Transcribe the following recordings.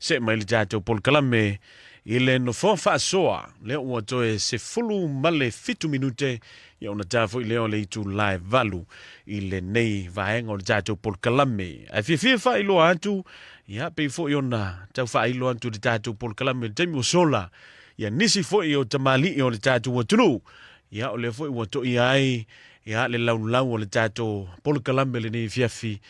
See mai le tatou polokalame i le nofoa faasoa, lea ua toe 17 minute ia ona ta foi lea o le itula e 8 i lenei vaega o le tatou polokalame. Ae fiafia faailoa atu, ia pei foi ona tau faailoa atu i le tatou polokalame i le taimi ua sola, ia nisi foi o tamalii o le tatou atunuu, ia o lea foi ua toia ai ia le laulau o le tatou polokalame lenei afiafi.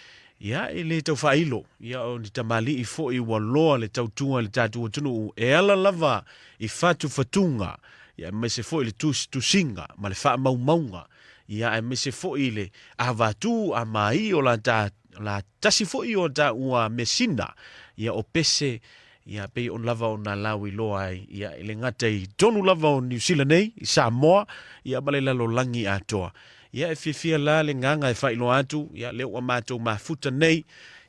Ia, e le tau faailo, ia o ni tamalii foi ua loa le tautua i le tatou atunuu e ala lava i fatufatuga, ia aemaise foi le tusitusiga ma le faamaumauga, ia aemaise foi le avatu a mai o la ta la tasi foi o ta ua mesina, ia o pese, ia pei on lava ona lauiloa ai, ia e le gata i tonu lava o Niu Sila nei, i Samoa, ia ma le lalolagi atoa. Ia e fiafia la le gaga e faailoa atu, ia lea ua matou mafuta nei,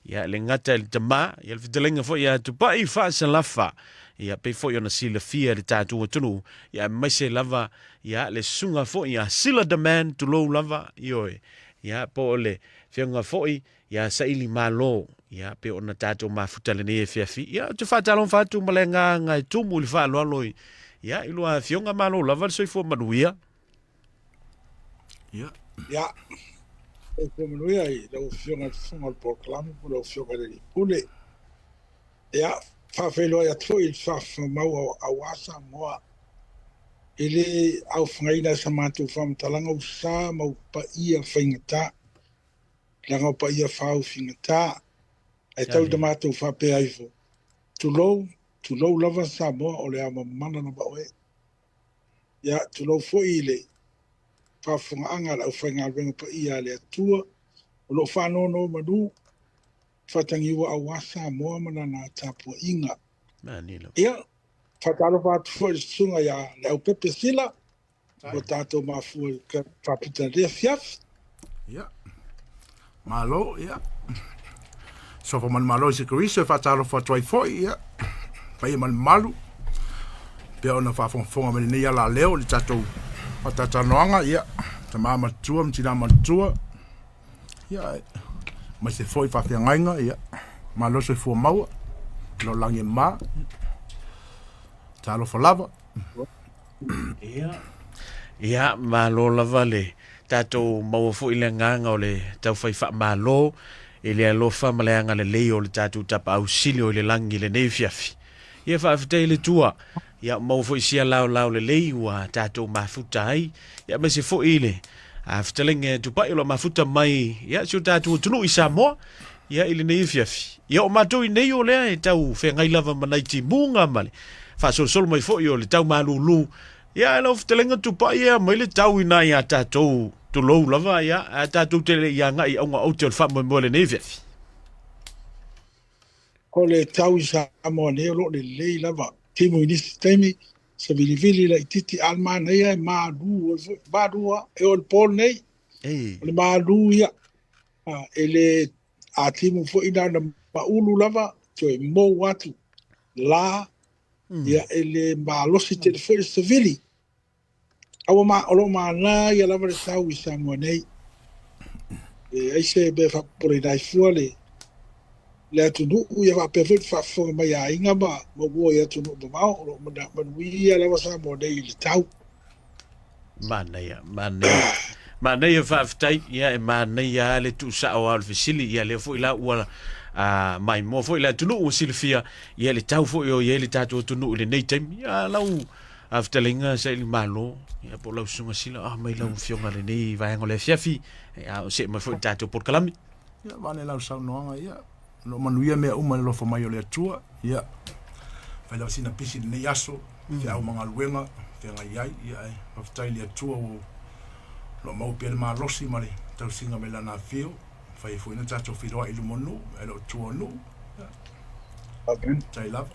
ia le gata i le tama, ia le fetalaiga foi ia Tupai Faasalafa, ia pei foi ona silafia e le tatou atunuu, ia aemaise lava ia le susuga foi ia Sila the Man, tulou lava, ioe, ia po o le afioga foi ia Saili Malo, ia pei ona tatou mafuta lenei afiafi. Ia ou te faatalofa atu ma le agaga e tumu i le faaaloalo i ia i lua afioga, malo lava le soifua manuia. Ia. Ia, soifua manuia i lau Afioga i le Fofoga o le Polokalame po o lau Afioga i le Alii Pule. Ia, faafeiloai atu foi i le faafofomau aua Samoa e le aofagaina e sa matou faamatalaga u sa ma u paia faigata, leaga o paia faaufigata. Ae tau ina matou faapea ifo, tulou, tulou lava Samoa o le ao mamala lava oe. Ia, tulou foi i le faafofogaaga a le aufaigaluega paia a le Atua o lo o faanonomanu faatagiua aua Samoa ma lana tapuaiga. Ia, faatalofa atu foi i le susuga ia Leaupepe Sila, ua tatou mafua i le faapita i lenei afiafi. Ia, malo, ia. Sofa manumalo i se Keriso e faatalofa atu ai foi, ia. Paia ma le mamalu, pea ona faafogafoga mai lenei ala leo i le tatou faatatalanoaga, ia. Tama matua ma tina matua, ia, aemaise foi faafeagaiga, ia. Malo soifua maua, lo lagi e ma. Talofa lava. Ia, ia, malo lava le tatou maua foi le agaga o le taufai faamalo i le alofa ma le agalelei o le tatou Tapaau Sili o i le lagi i lenei afiafi. Ia faafetai i le Atua, ia maua foi sia laolao lelei ua tatou mafuta ai, ia aemaise foi le fetalaiga e Tupai o lo o mafuta mai ia si o tatou atunuu i Samoa ia i lenei afiafi. Ia o matou i nei o lea e tau feagai lava ma nai timuga ma le faasolosolo mai foi o le tau malūlū. Ia ae lau fetalaiga Tupai e aumai le tau ina ia tatou, tulou lava, ia ae tatou te le i agai i auga aute o le faamoemoe o lenei afiafi. O le tau i Samoa nei o lo o lelei lava. Timu i nisi taimi, savilivili laitiiti, a o le manaia e malū ai foi. Malū lava, e oo i le po lenei, o le malū ia. E le a timu foi na ona maulu lava, toe mou atu la, ia e le malosi tele foi le savili. A ua ma, o lo o manaia lava le tau i Samoa nei. E ai se mea faapopoleina ai fua le le atunuu, ia faapea foi le faafofoga mai a aiga ma ma uo i atunuu mamao, o lo o manuia lava Samoa nei i le tau. Manaia, manaia. Manaia faafetai, ia e manaia lava le tuusao lava o le fesili, ia lea foi la ua maimoa foi le atunuu ua silafia, ia le tau foi o i ai le tatou atunuu i lenei taimi. Ia lau fetalaiga Saili Malo, ia po o lau Susuga Sila, mai lau Afioga i lenei vaega o le afiafi, ia o see mai foi i le tatou polokalame. Ia, vane lau saunoaga, ia, o lo o manuia mea uma i le alofa mai o le Atua. Ia, fai lava sina pisi i lenei aso, feau ma galuega, feagai ai, ia, ae faafetai i le Atua ua lo o maua pea le malosi ma le tausiga mai Lana afio, fai ai foi na tatou feiloai i luma o nuu, ae le o tua o nuu. Ia, Amen. faafetai lava.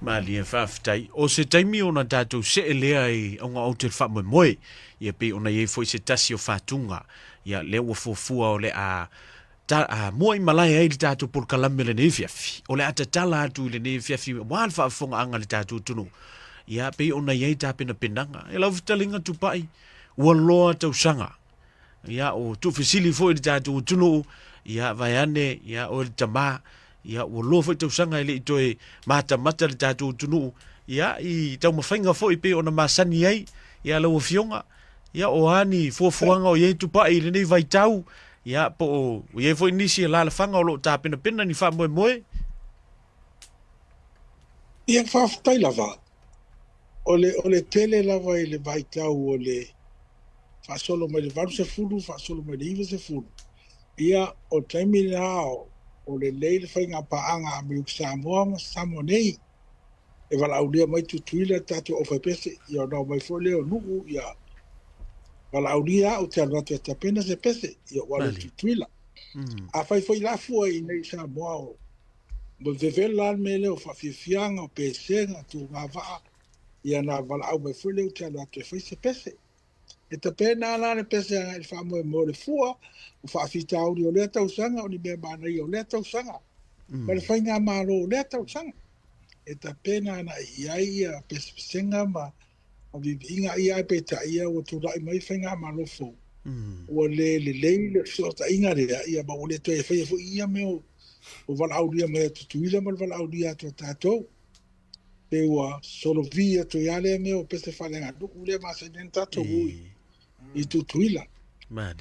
Malie faafetai. O se taimi ona tatou see lea i auga aute o le faamoemoe, ia pei ona i ai foi se tasi o fatuga, ia lea ua fuafua o le a ta, a, mua i malae ai le tatou polokalame lenei afiafi. O le a tatala atu i lenei afiafi aua le faafofogaaga a le tatou atunuu. Ia pei ona i ai tapenapenaga. E lau fetalaiga Tupai, ua loa tausaga. Ia o tuufesili foi i le tatou atunuu, ia vaeane, ia oe le tama. Ia, ua lua foi tausaga e le i toe matamata le tatou atunuu, ia, i taumafaiga foi pei ona masani ai, ia, lau Afioga, ia, o a ni fuafuaga o i ai Tupai i lenei vaitau, ia, po o i ai foi nisi alaalafaga o lo o tapenapena ni faamoemoe? Ia, faafetai lava. O le, o le tele lava i le vaitau o le faasolo mai le 80, faasolo mai le 90, ia, o le taimi lena o lelei le faigapaaga a Amerika Samoa ma Samoa nei, e valaaulia mai Tutuila le tatou aufaipese, ia ona omai foi lea o nuu, ia valaaulia au te alu atu e tapena se pese, ia ua alu i Tutuila. Afai foi la fua i inei i Samoa, o vevela lava le mea lea o faafiafiaga, o pesega, tugavaa, ia na valaau mai foi lea ou te alu atu e fai se pese. E tapena la le pese agai i le faamoemoe o le fua, o faafitauli o lea tausaga, o ni mea manaia o lea tausaga, ma le faigamalo o lea tausaga. E tapena agai i ai ia pesepesega ma viiviiga ia, ae peitai ia ua tulai mai faigamalo fou, ua le lelei le fesootaiga lea, ia ma ua le toe faia foi ia mea o valaaulia mai a Tutuila ma le valaaulia atu a tatou. Pe ua solovi atu ai lava lea mea o pese faaleaganuu lea masani ai ona tatou o i Tutuila.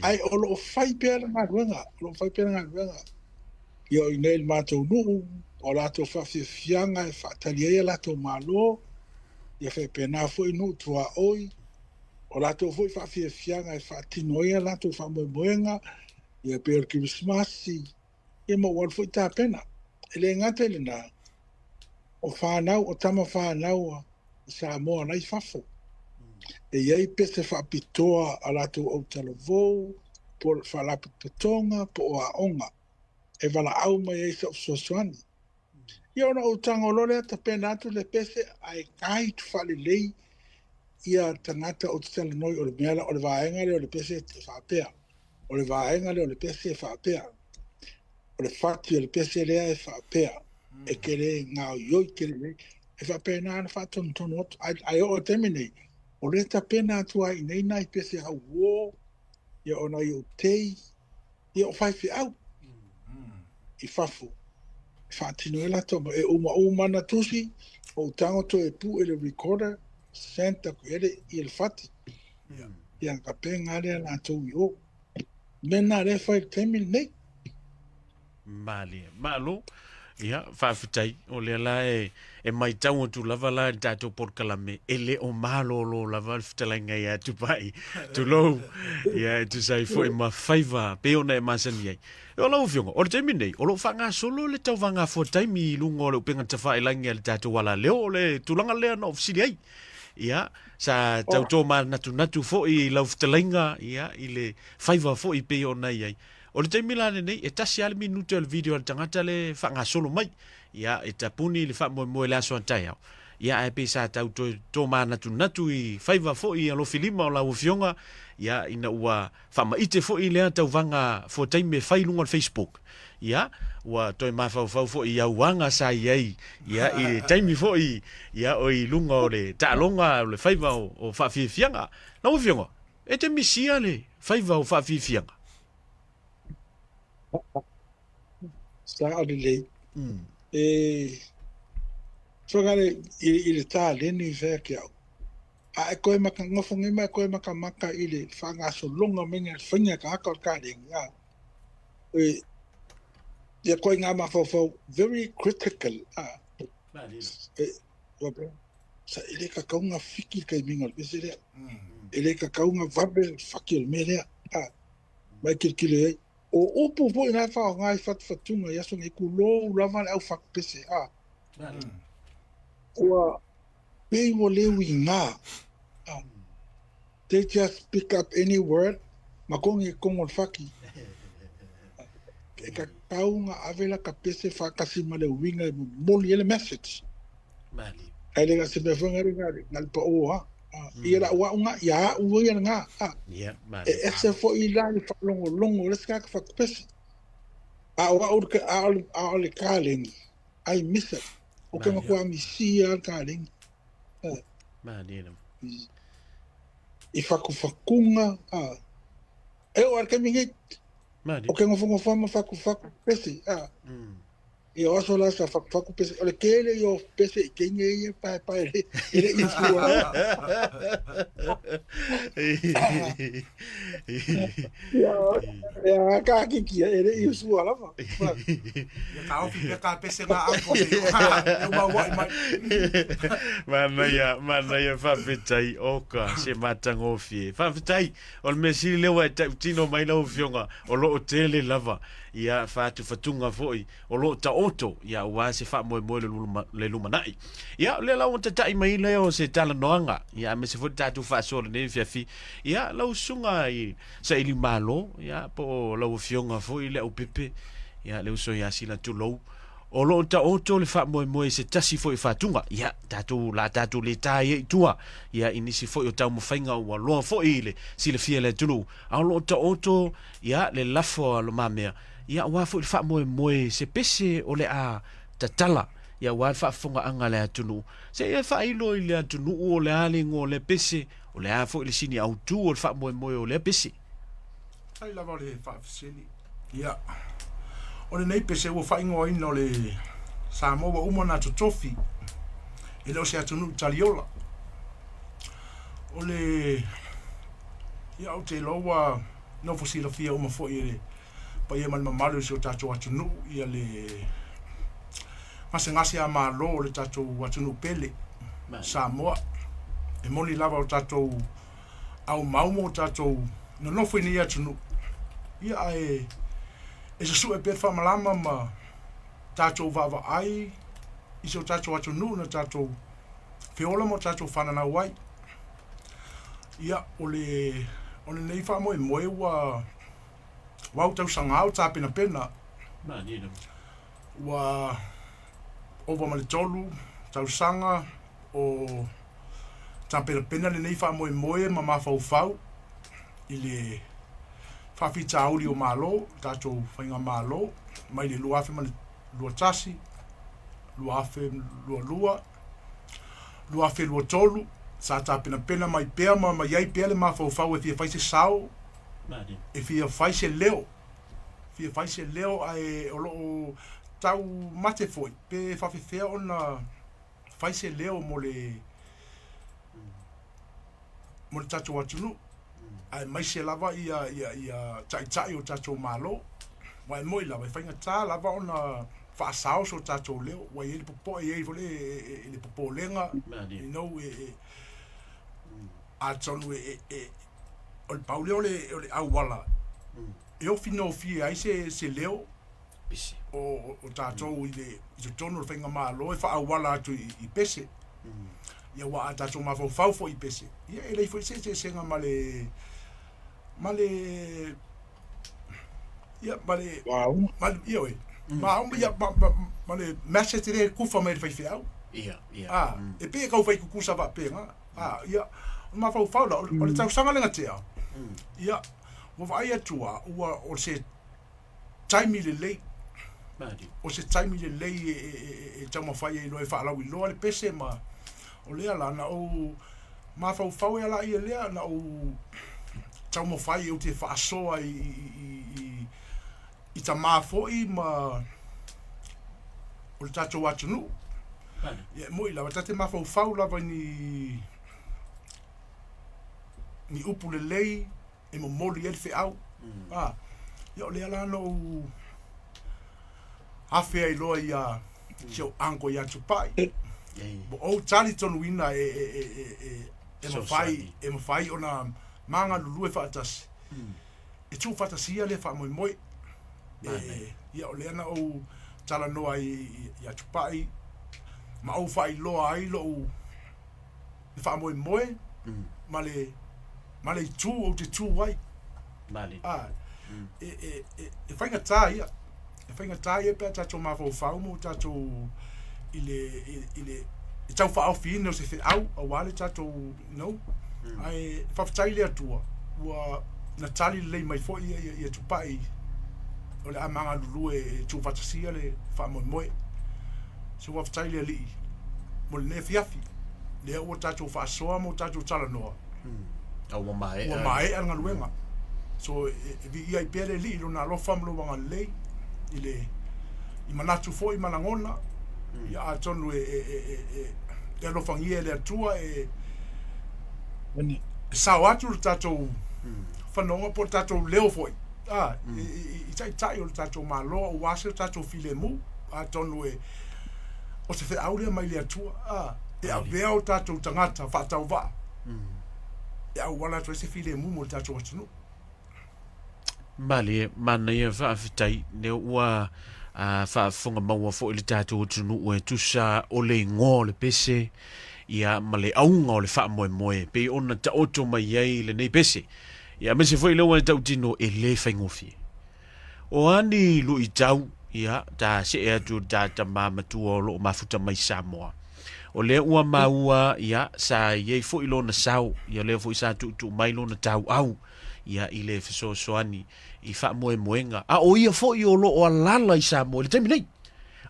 Ae o lo o fai pea le galuega, o lo o fai pea le galuega. Ia o i inei i le matou nuu, o latou faafiafiaga e faatali ai a latou malo, ia faapena foi nuu tuaoi, o latou foi faafiafiaga e faatino ai a latou faamoemoega, ia pei o le Kerisimasi, ia ma ua alu foi tapena. E le gata i lena, o fanau, o tama fanau a Samoa la i fafo. E i ai pese faapitoa a latou autalavou, po o faalapotopotoga, po o aoga, e valaau mai ai sau fesoasoani. Ia ona ou tago loa lea tapena atu le pese, ae guide faalelei ia tagata ou te talanoa o le mea o le vaega lea o le pese e faapea, o le vaega lea o le pese e faapea, o le fati o le pese lea e faapea, e tele gaoioi tele lelei. E faapena ona faatonutonu atu. Ae oo i le taimi nei, o lea e tapena atu ai i inei nai pese auo, ia o nai outei, ia o faifeau i fafo e faatino ai latou. E uma ana tusi, ou tago toe pue le recorder, send atu i ai le fati. Ia tapena lea latou i o. Mea na lea e fai i le taimi lenei. Malie. Malo. Ia, faafetai. O lea la e, e maitau atu lava la i le tatou polokalame, e le o malōlō lava le fetalaiga ia Tupai. Tulou. Ia, e tusa ai foi ma faiva pei ona e masani ai. E o lau Afioga, o le taimi nei, o lo o faagasolo le tauvaga fuataimi i luga o le upega tafailagi a le tatou alaleo, o le tulaga lea na ou fesili ai. Ia, sa tau tōmanatunatu foi i lau fetalaiga, ia, i le faiva foi pei ona i ai. O le taimi la lenei, e tasi lava le minute o le video a le tagata le faagasolo mai. Ia, e tapuni le faamoemoe i le aso a taeao. Ia, ae pei sa tau toe tōmanatunatu i faiva foi i alofilima o lau Afioga, ia, ina ua faamaite foi lea tauvaga fuataimi e fai i luga o le Facebook. Ia, ua toe mafaufau foi i auaga sa i ai, ia, i le taimi foi, ia, o i luga o le taaloga o le faiva o faafiafiaga. Lau Afioga, e te misia le faiva o faafiafiaga? Sao lelei. E whakare i le tāleni i whea ki au. A e koe maka ngofo ngai mai koe maka maka i le whangasolonga mai ngai whainga ka haka o le kāleni. A, e, ia koe ngā mafaufau very critical. A, e, sa e le kakaunga fiki kai minga o le pese lea. E le kakaunga vave faki o le mea lea. A, mai kilikili ai. O upu foi na e faaaoga i fatufatuga i aso nei, kulou lava le au fatupese, a. Ua pei ua le uiga. A. They just pick up any word, ma kongi e kongo le faki. E kakau nga ave la ka pese whakasi ma le uiga e momoli e le message. Ai le se mea foi ngari ngari ngari pa o ha. Ia la ua unga ia au ia nga. Ia, E ese foi la le whalongolongo le ska ka whakapese. A o au a o a o le kālengi. I miss it. O ke makua misi a le kālengi. I whakuwhakunga. E o ar kemi ngi. O ke ngofongofa ma whakuwhaku pese. Ia o aso la sa fatufatu pese, o le tele ia o pese i teine ia e paepae le, e le i fua. Ia, ia ka kiki e le i sua lava. Ia ka ofi pea ka pese ngā anko se i o mau wai mai. Manaia, manaia whawhetai, oka, se matangofie. Whawhetai, o le mea sili lea ua e tautino mai lau afioga, o loo tele lava. Ia fatufatunga foi o loo taoto, ia aua se faamoemoe le lumanai. Ia o lea la ua tatai mai lea o se talanoaga, ia aemaise foi le tatou faasoa lenei afiafi. Ia lau susuga i saili malo, ia po o lau afioga foi le aupepe, ia le uso ia Sila tulou. O loo taoto le faamoemoe i se tasi foi o fatuga, ia tatou la tatou le ta ai i tua, ia i nisi foi o taumafaiga ua loa foi i le silafia e le atunuu, a o loo taoto Ia, le lafo a Lomamea, ia aua foi le faamoemoe se pese o le a tatala, ia aua le faafofogaaga a le atunuu. Se i e faailo i le atunuu o le a le igoa o lea pese, o le a foi le sini autu o le faamoemoe o lea pese. Faafetai lava o le faafesili. Ia, o lenei pese ua faaigoaina o le Samoa ua uma ona totofi, e le o se atunuu taliola. O le, ia ou te iloa ua nofo silafia uma foi e le paia ma le mamalu o si o tatou atunuu ia le gasegase a Malo o le tatou atunuu pele Samoa. E moni lava o tatou aumau ma o tatou nonofo i nei atunuu, ia ae e susue pea le faamalama ma tatou vaavaai i si o tatou atunuu na tatou feola ma o tatou fananau ai. Ia, o le, o lenei faamoemoe ua ua autausaga o tapenapena. Ua ova ma le 3 tausaga o tapenapena lenei faamoemoe ma mafaufau i le faafitauli o Malo, tatou faigamalo mai le 2021, 2022, 2023, sa tapenapena mai pea ma ma i ai pea le mafaufau e fia fai se sao, e fia fai se leo, fia fai se leo ae o lo o tau mate foi pe faafefea ona fai se leo mo le mo le tatou atunuu aemaise lava ia ia ia taitai o tatou Malo. Aua e moni lava, e faigata lava ona faasao so tatou leo, ua i ai le popoe, e i ai foi le, le popolega, you know, e, e, atonu e, e, o le pau lea o le, o le auala e ofi gofie ai se, se leo Pese. o, o tatou i le i totonu o le faigamalo e faaauala atu i, i pese. Ia ua a tatou mafaufau foi i pese, ia e leai foi se eseesega ma le ma le ia ma le ma le ia oe ma ia ma, ma, ma le message le kufa mai le faifeau. Ia, ia. Ah, e pei e kau fai kukusa faapena. Ah, ia, o le mafaufau la, o le tausaga le gatea. Ia, ua vaai atu lava, ua o se taimi lelei, o se taimi lelei e, e, e, e taumafai ai loa e faalauiloa le pese ma o lea la na ou mafaufau e ala ia lea na ou taumafai ou te faasoa i, i, i, i tamā foi ma o le tatou atunuu. Ia, e moni lava, ta te mafaufau lava i ni, ni upu lelei, e momoli ai le feau. Mm. Ah, ia o lea la na ou afe ai loa ia si ou uncle ia Tupai. Ua ou talitonuina e, e, e, e, e, e mafai, e mafai ona magalulue faatasi. Mm. E tuufaatasia lea faamoemoe. E, ia o lea na ou talanoa ai ia Tupai ma ou faailoa ai lou le faamoemoe mm. ma le ma le itu ou te tū ai. Mali. Ah, mm. e, e, e, e faigata ia. E faigata ia pe a tatou mafaufau ma o tatou i le, i, i le e tau faaofiina o se feau aua le tatou, you know, mm. ae faafetai le Atua ua na tali lelei mai foi ia, ia, ia Tupai o le a magalulue e tuufaatasia le faamoemoe. So faafetai le Alii mo lenei afiafi. Lea ua tatou faasoa ma ua tatou talanoa. A ua maea. Ua maea le galuega. So e, e viia ai pea le Alii i lona alofa ma lona agalelei i le i manatu foi ma lagona, ia atonu e, e, e, e, e, e alofagia e le Atua e, e sao atu le tatou fanoga po o le tatou leo foi a, i, i, i taitai o le tatou Malo aua se tatou filemu, atonu e o se feau lea mai le Atua a, e avea o tatou tagata faatauvaa e auala atu ai se filemu mo le tatou atunuu. Malie, manaia faafetai lea ua faafofoga maua foi le tatou atunuu e tusa o le igoa o le pese ia ma le auga o le faamoemoe pei ona taoto mai ai lenei pese. Ia aemaise foi lea ua e tautino e le faigofie. O a ni luitau, ia, ta see atu i le ta tama matua o lo o mafuta mai Samoa. O lea ua maua, ia, sa i ai foi lona sao, ia lea foi sa tuutuu mai lona tauau, ia, i le fesoasoani i faamoemoega. A o ia foi o lo o alaala i Samoa i le taimi nei,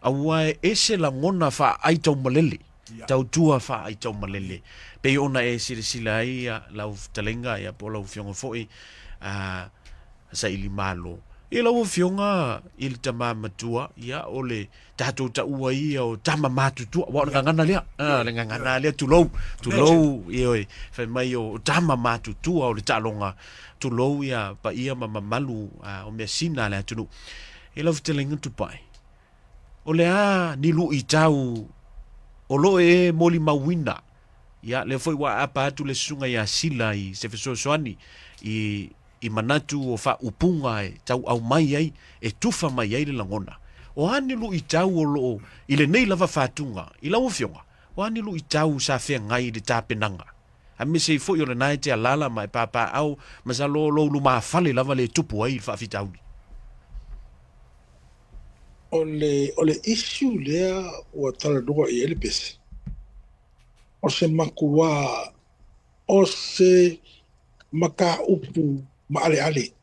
aua e ese lagona faaaai taumalele, tautua faaaai taumalele. Pei ona e silasila ai ia, lau fetalaiga, ia, po o lau afioga foi, a, saili malo. I lau afioga i le tama matua, ia o le tatou taua ia o tama matutua, aua o le gagana lea, ah, le gagana lea, tulou, tulou, ioe, fai mai o tama matutua o le taaloga, tulou ia paia ma mamalu ah, o measina a le atunuu. I lau fetalaiga Tupai, o le a ni luitau o lo o e molimauina, ia lea foi ua aapa atu le susuga ia Sila i se fesoasoani i i manatu o faaupuga e tauau mai ai, e tufa mai ai le lagona. O a ni luitau o lo o i lenei lava fatuga, i lau Afioga, o a ni luitau sa feagai i le tapenaga? Aemaise ai foi o lena e te alaala ma e papaaao, masalo o lou lumafale lava le tupu ai le faafitauli. O le, o le issue lea ua talanoa i ai le pese, o se makuā o se mataupu maaleale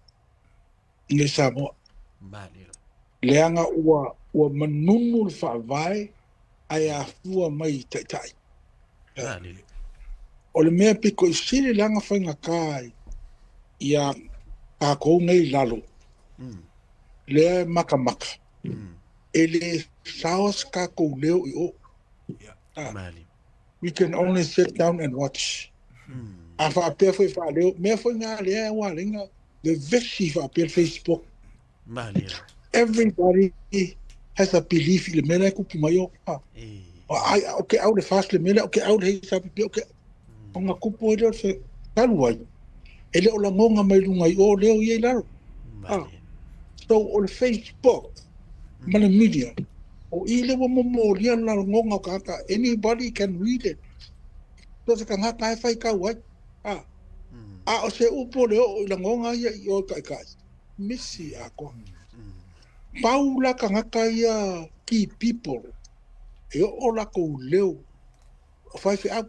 i Samoa. Leaga ua, ua manunu le faavae ae afua mai i taitai. O le mea pito i sili leaga faigata ia tatou nei i lalo, lea e matamata, e le sao se tatou leo i o. We can only sit down and watch. A faapea foi faaleo, mea foi na lea ua ala ai ona vevesi faapea le Facebook. Everybody has a belief i le mea la e tupu mai o. Ai, o ke au le fast le mea lea, o ke au le HRPP, o ke... Ona tupu ai lea o le talu ai, e le o lagona mai luga i o leo ia i lalo. So, o le Facebook ma le media, o i lea ua momolia le lagona o tagata, anybody can read it. So se tagata e faitau ai. A, a o se upu o le oo i lagona ia i o i taitai, misi atoa. Pau la tagata ia key people e oo latou leo o faifeau.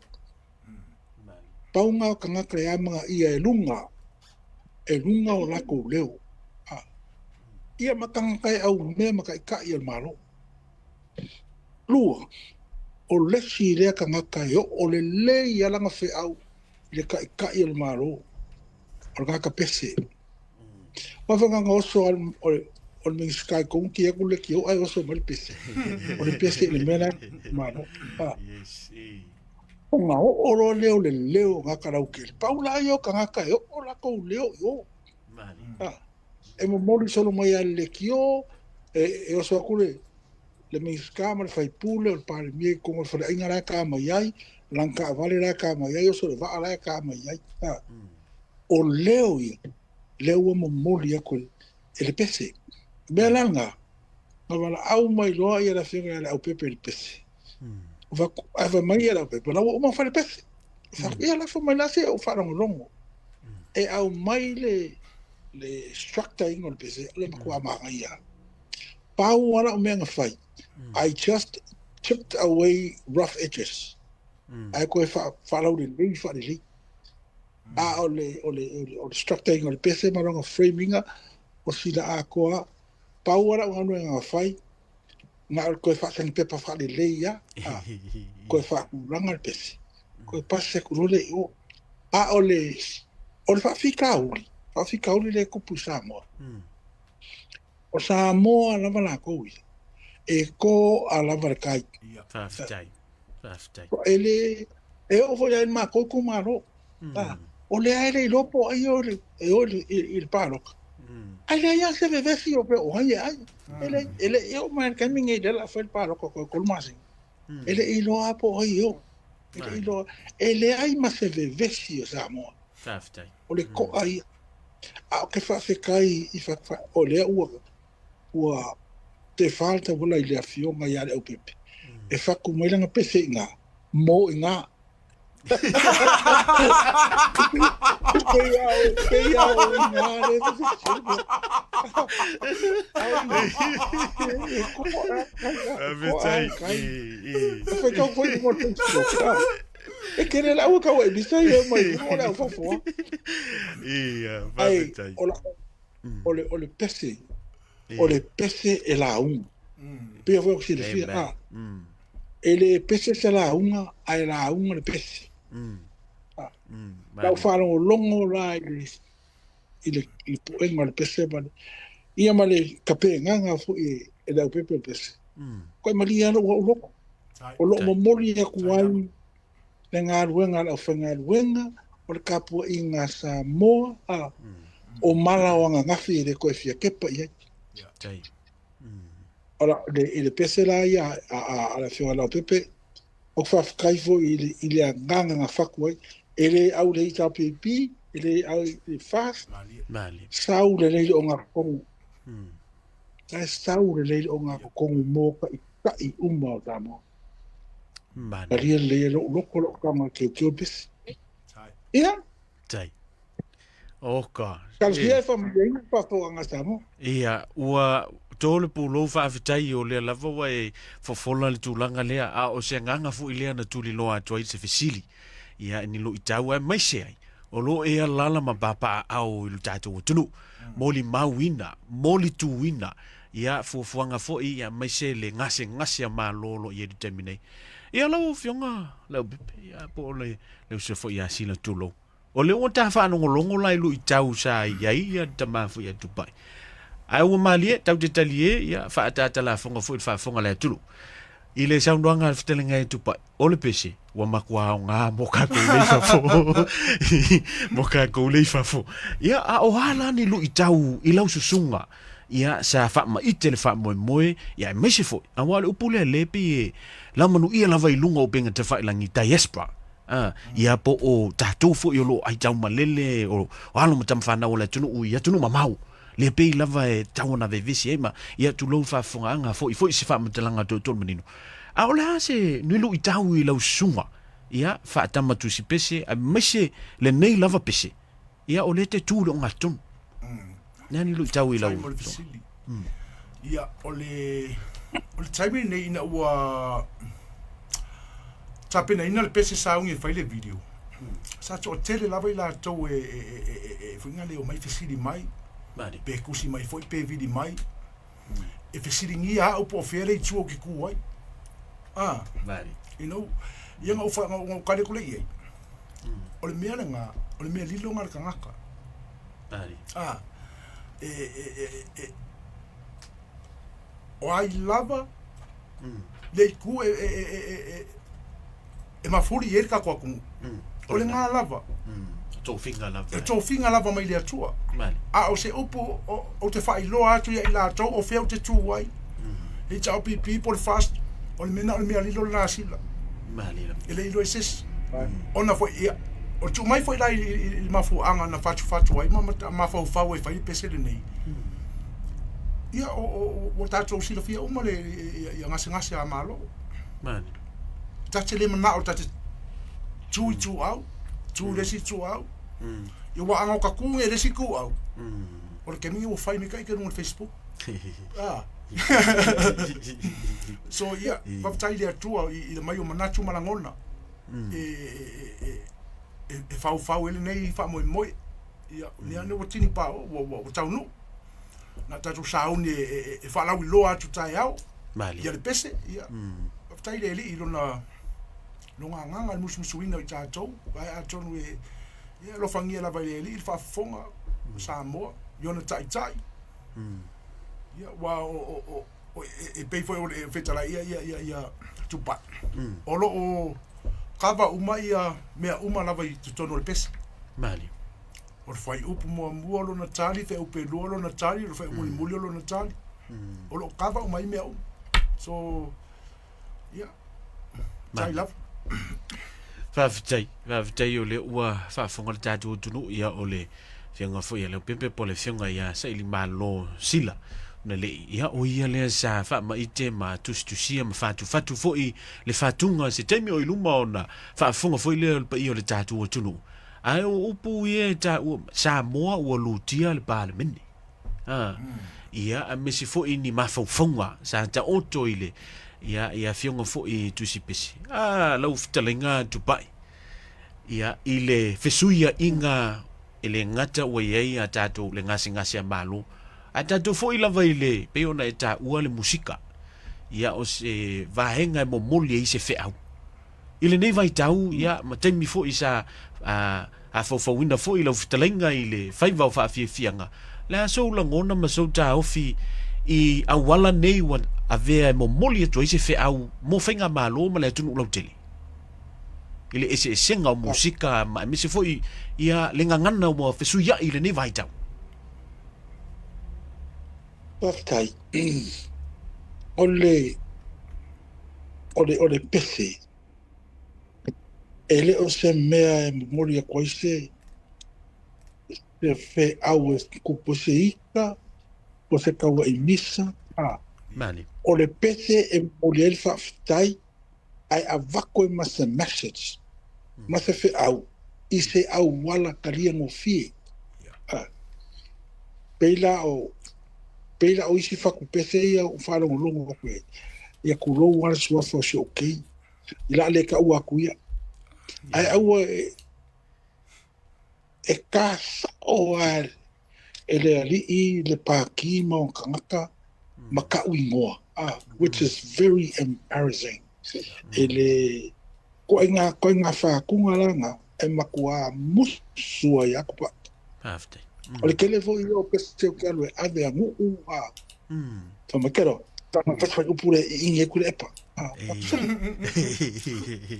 Pau na o tagata e amanaia e luga, e luga o latou leo. A, ia ma tagata e aumea ma taitai o le Malo. Lua, o le isi lea tagata e oo lelei lava lana feau i le taitai o le Malo, o le tagata pese. Aua foi na ona oso lava o le Minisita i totonu ti atu le leitio ae oso mai le pese. O le pese i le mea la e Malo. Ona oo loa lea o le leo o tagata lautele. Pau la ia o tagata e oo latou leo i o. E momoli solo mai lava i le leitio, e oso atu le le Minisita ma le sui usufono o le Palemia i totonu o le faleaiga la e ta mai ai, lana taavale la e ta mai ai, oso le vaa la e ta mai ai. O leo ia, lea ua momoli atu e le pese. O mea la lena, na valaau mai loa ia le afioga ia Leaupepe i le pese. Ae fai mai ia Leaupepe, la ua uma ona fai le pese. Ia lafo mai la se i ou faalogologo. E aumai le le structure ina o le pese, o le matua manaia. Pau lava lau mea na fai, I just chipped away rough edges. Ae toe faalaulelei faalelei. A o le, o le, o le structure ina o le pese ma lona frame ina, o sila atoa, pau lava lau galuega na fai, na o le toe faasagipepa faalelei lava, a, toe faatulaga le pese, toe pasi atu loa lea i o. A o le, o le faafitauli, faafitauli lea e tupu i Samoa, o Samoa lava latou ia, E ko'a lava le kai. Faafetai. Faafetai. E le e oo foi i ai le matou itumalo. O lea e le iloa po o ai e o i le palota. Ae leai lava se vevesi o pea o ai e ai. E le e le i oo mai i le taimi lenei lea o le a fai le palota toe 3 masina. E le i iloa lava po o ai e o. E le i iloa. E leai ma se vevesi o Samoa. Faafetai. O le to'a ia. A ou te faafetai i o lea ua ua tefa le tauala i le afioga ia Leaupepe e fatu mai lana pese i ina, mo i ina. Pei a o ina le Faitau foi i luga o le Facebook. E tele lau e tau e misa ia mai luga o le au fafo. Ia, faafetai. O le pese, o le pese e lauga. Pei foi o silafia, a. E le pese se lauga, ae lauga le pese. Lau faalogologo la i le puega o le pese ma le, ia ma le tapenaga foi e Leaupepe o le pese. Koe malie lava lou au loto. O lo o momoli atu ai le galuega a le aufaigaluega, o le tapuaiga a Samoa, a, o mala o ananafi e le toe fia kepa i ai. O la, le, i le pese la ia a le afioga ia Leaupepe, ou te faafetai foi i le agaga na fatu ai, e le au i le HRPP, e le au i le FAST, sau lelei le ogatotonu. La e sau lelei le ogatotonu mo taitai uma o Samoa. Talia lelei e lou loto lou tama teuteu le pese. Ia. Tai. Oka. Talosia e faamanuiaina le faafofoga a Samoa. Ia, ua to le pulou faafetai o lea lava ua e fofola le tulaga lea, a o se agaga foi lea na tuliloa atu ai se fesili. Ia, ni luitau aemaise ai, o lo o e alaala ma papaaao i lo tatou atunuu. Molimauina, molituina, ia, fuafuaga foi, ia, aemaise le gasegase a Malo o lo o i ai i le taimi nei. Ia, lau Afioga Leaupepe, ia, po o le uso foi ia Sila Tulou. O lea ua ta faalogologo la i luitau sa i ai ia le tama foi a Tupai. Ae ua malie, tau te talie, ia, faatatalafoga foi i le faafofoga a le atunuu. I le saunoaga a le fetalaiga e Tupai, o le pese, ua matua aoga mo kākou lei fafo. Mo kākou lei fafo. Ia, a o a la ni luitau i lau susuga, ia, sa faamaite le faamoemoe, ia, aemaise foi, aua o le upu lea le pei e laumanuia lava i luga o upega tafailagi, diaspora, a, ia po o tatou foi o lo o aitaumalele, o alo ma tamafanau o le atunuu i atunuu mamao, le pei lava e tatau ona vevesi ai ma, ia, tulou faafofogaaga foi foi se faamatalaga tootoo le manino. A o le a se nui luitau i lau susuga, ia, faatama tusi pese, aemaise lenei lava pese, ia, o lea te tu i le ogatotonu. Nea ni luitau i lau susuga? Ia, o le, o le taimi lenei ina ua tapenaina le pese sauni e fai le video, sa toatele lava i latou e, e, e, e, e foi na le omai fesili mai, pe tusi mai foi pe vili mai, e fesiligia au po o fea le itu ou te tu ai. Ah, you know, ia na ou, na ou tali atu lea i ai. O le mea lena, o le mea lilo lena a le tagata. Ah, e, e, e, e, o ai lava le itu e, e, e, e, e, e mafuli i ai le tatou atunuu. O lena lava. Tofiga lava. E tofiga lava mai le Atua. A o se upu ou te faailoa atu ia i latou o fea ou te tu ai. HRPP po o le FAST, o le mea na o le mea lilo lena a Sila. E le iloa e se isi. Ona foi, ia, o le tuu mai foi la i le mafuaaga na fatufatu ai ma mafaufau ai e fai le pese lenei. Ia, ua tatou silafia uma le ia gasegase a Malo. Ta te le manao ta te tu i ituau, tu i le isi ituau. Ia ua aga o ka ku i le isi ituau. O le taimi ua fai nei ka ike luga o le Facebook. Ah. So ia, faafetai i le Atua i le mai o manatu ma lagona e e faufau ai lenei faamoemoe. Ia, lea ua tini paoo, ua taunuu. Na tatou sauni e faalauiloa atu taeao ia le pese, ia, faafetai i le Alii i lona agaga i le musumusuina o i tatou, ae atonu e alofagia lava e le Alii le faafofoga o Samoa i ona taitai, ia, aua o E pei foi o le fetalai ia ia ia ia Tupai. O lo o kava uma ia mea uma lava i totonu o le pese. Mali. O le fuaiupu muamua o lona tali, fuaiupu lua o lona tali, o le fuaiupu mulimuli o lona tali. O lo o kava uma ai mea uma. So, ia, tai lava. Faafetai, faafetai o lea ua faafofoga le tatou atunuu, ia o le afioga foi ia Leaupepe po o le afioga ia Sailimalo Sila ona le ia o ia lea sa faamaite ma tusitusia ma fatufatu foi le fatuga se taimi o i luma ona faafofoga foi lea o le paia o le tatou atunuu. Ae o upu ia e taua Samoa ua lutia le Palemene. A, ia, aemaise foi ni mafaufauga sa taoto i le, ia, i afioga foi i Tusipesi. A, lau fetalaiga Tupai, ia, i le fesuiaiga e le gata ua i ai a tatou le gasegase a Malo, ae tatou foi lava i le, pei ona e taua le musika, ia, o se vaega e momoli ai se feau. I lenei vaitau, ia, ma taimi foi sa afaufauina foi lau fetalaiga i le faiva o faafiafiaga, le a sou lagona ma sou taofi i auala nei ua avea e momoli atu ai se feau mo faigamalo ma le atunuu lautele? I le eseesega o musika ma aemaise foi ia le gagana ua fesuiai i lenei vaitau. Faafetai. O le o le o le pese e le o se mea e momoli atu ai se se feau e kupu se ika po se kauaʻi misa. A. Mani. O le pese e momoli ai le faafetai ae avatu ai ma se message ma se feau i se auala talia gofie. A. Pei la o pei la o isi fatupese ia ua faalogologo atu ai, ia tulou lava le suafa o si ou kei, i la le taua atu ia. Ae aua e, e tasao lava e le alii le pākī ma ona tagata ma ka'u igoa, which is very embarrassing. E le koaiga koaiga fākuga la na e matua musu ai aku pa. Faafetai. O le tele foi ia o pese o ke alu e ave a nuu a whamakero. Tana whai upu le i ingi e kure epa.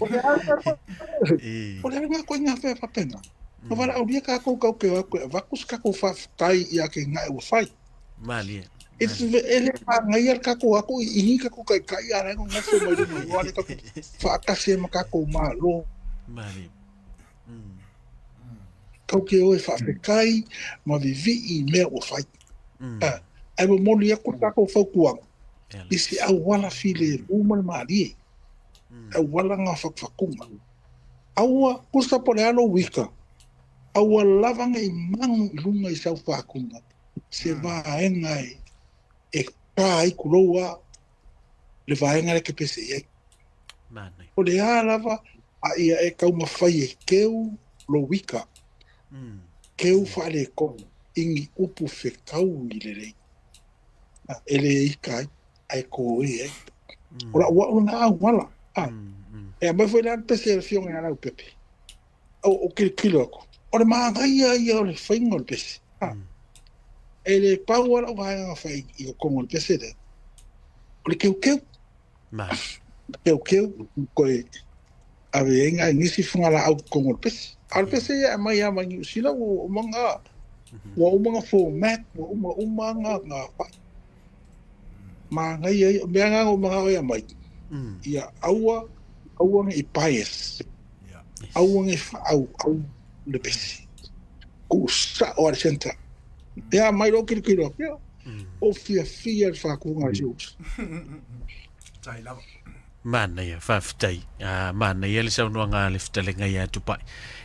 O le o le ngā koe ngā whea papenga. No wara au ria kākou kau ke au koe avaku se kākou whawhetai i a ke ngā e ua whai. Malie. It's e le māngai a kākou ako i ingi kākou kai kai a rengo ngofo mai runga i wale kākou whaakasi e ma kākou mālo. Malie. Kau ke oe whaafekai ma vivi'i i mea ua whai. Ai momoli aku tākou fautuaga i se auala filemu ma le mālie. Auala ngā whakuwhakunga. Aua, kusa po le alo wika, aua lava ngai mangu i lunga i sau whakunga, se vaenga e, e kā ai kuloua le vaenga le ke pese i ai. Mani. O le a lava, a ia e kaumawhai e keu lo wika, keu whaale konu, ingi upu whekau i le rei. E le ika ai, ai ko e ai. O la ua una au wala. E a mai foi le pese le fionga ia lau pepe. O kilo kilo aku. O le maangai ia o le whainga o le pese. E le pau ala o vaenga whai i o kongo le pese le. O le keu keu. Mani. Keu keu koe ave enga nisi funga la au kongo le pese. A le pese ia mai a mai New Zealand ua umanga ua umanga format ua uma uma nga nga whai. Maangai ai mea nga umanga o ia mai. Ia aua aua ngai bias. Aua ngai au au le pese. Ku sa o le center. Ia mai ro kilo kilo. Ia o fia fia le whakunga si usa. Tai lava. Manaia, faafetai. Manaia le saunoaga a le fetalaiga ia Tupai.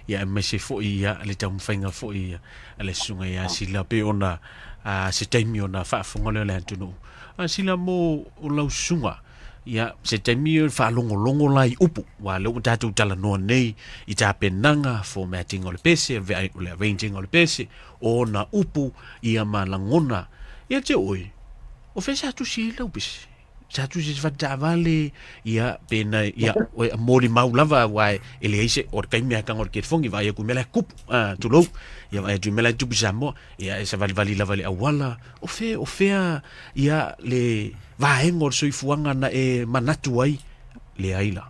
Ia aemaise foi ia le taumafaiga foi a le susuga ia Sila pe ona se taimi ona faafofoga lea o le atunuu. Sila mo o lau susuga, ia se taimi o le faalogologo la i upu, aua lea ua tatou talanoa nei i tapenaga, formatting o le pese, o le arranging o le pese, o ona upu, ia ma lagona. Ia te oe, o fea sa tusi ai lau pese? Sa tusi se fataavale, ia, pena, ia, oe, molimau lava, aua e leai se, o le taimi lava e tago i le telefogi, vaai atu i mea la e tupu, tulou. Ia vaai atu i mea la e tupu i Samoa, ia e savalivali lava i le auala, o fea, o fea ia le vaega o le soifuaga na e manatu ai, leai la,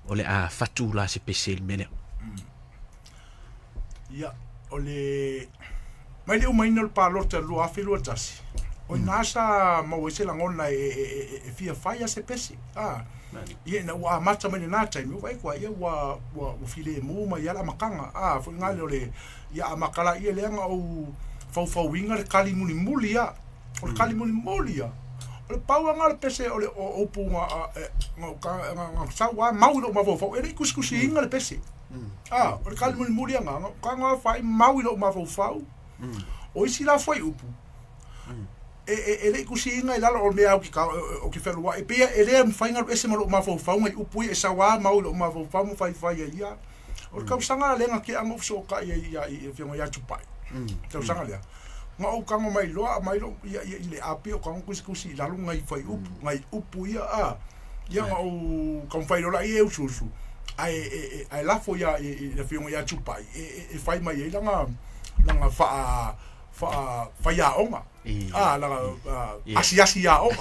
o le a fatu la se pese i le mea lea. Ia, o le mai le umaina o le palota i le 2021, o ina sa maua ai se lagona e, e, e, e fia fai a se pese. Ah, ia ina ua amata mai lena taimi, ua vaai atu ai, ia ua, ua, ua filemu mai lava le amataga. Ah, foi ngale o le, ia amata la ia lea na ou faufauina le kali mulimuli ia. O le kali mulimuli ia. O le pau lava na o le pese o le o upu na, na, na, na sau lava mau i lou mafaufau, e le i tusitusiina le pese. A, o le kali mulimuli aga, na ka na fai mau i lou mafaufau. O isi la fuaiupu, e le i tusiina i lalo o le mea ou te fealuai, e pei e le mafai ona alu ese ma lou mafaufau nai upu ia e sau lava mau i lou mafaufau ma faifai ai ia. O le tausaga lea na tea na ou fesootai ai i le afioga ia Tupai, le tausaga lea, na ou tago mai loa aumai lou, ia, ia, i le api o tago tusitusi i lalo nai fuaiupu, nai upu ia, a. Ia na ou taumafai loa laia e usuusu, ae, e, ae lafo ia i le afioga ia Tupai e fai mai ai lana, lana faa, faa, faiaoga. Ah, lana asiasi aoga.